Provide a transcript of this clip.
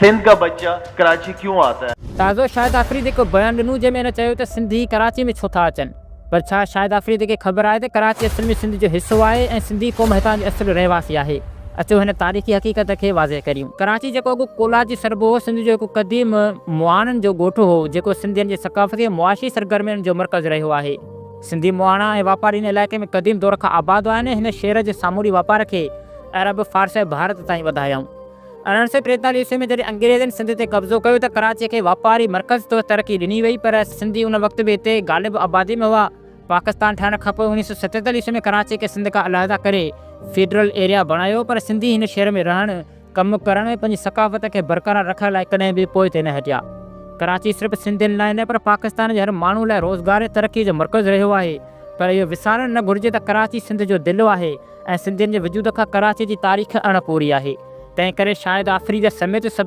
सिंध का बच्चा कराची क्यों आता है? تازو شاهد آفريدي هڪ بيان ڏنو جنهن ۾ هن چيو ته سنڌي ڪراچي ۾ ڇو ٿا اچن پر ڇا شاهد آفريدي کي خبر آهي ته ڪراچي اصل ۾ سنڌ جو حصو آهي ۽ سنڌي قوم هتان جي اصل رهواسي آهي اچو هن تاريخي حقيقت کي واضح ڪريون. ڪراچي جيڪو اڳ ڪولاچي سڏبو هو سنڌ جو هڪ قديم مهاڻن جو ڳوٺ هو جيڪو سنڌين جي ثقافتي ۽ معاشي سرگرمين جو مرڪز رهيو آهي. سنڌي مهاڻا ۽ واپاري هن علائقي ۾ قديم دور کان آباد هئا ۽ هن شهر جي سامونڊي واپار کي عرب، فارس ۽ ڀارت تائين وڌايائون. 1843 عيسوي ۾ جڏهن انگريزن سنڌ تي قبضو ڪيو ته ڪراچيء کي واپاري مرڪز طور ترقي ڏني وئي پر سنڌي ان وقت به هتي غالب آبادي ۾ هئا. پاڪستان ٺهڻ کانپوء 1977 عيسوي ۾ ڪراچيء کي سنڌ کان علحده ڪري فيڊرل ايريا بڻايو پر سنڌي هن شهر ۾ رهڻ، ڪم ڪرڻ ۽ پنهنجي ثقافت کي برقرار رکڻ لاء ڪڏهن به پوئتي نه هٽيا. ڪراچي صرف سنڌين لاء نه پر پاڪستان جي هر ماڻهو لاء روزگار ۽ ترقي جو مرڪز رهيو آهي پر اهو وسارڻ نه گهرجي ته ڪراچي سنڌ جو دل آهي ۽ سنڌين جي وجود کان ڪراچي جي تاريخ اڻ پوري آهي. تنهن ڪري شاهد آفريدي سميت سڀني.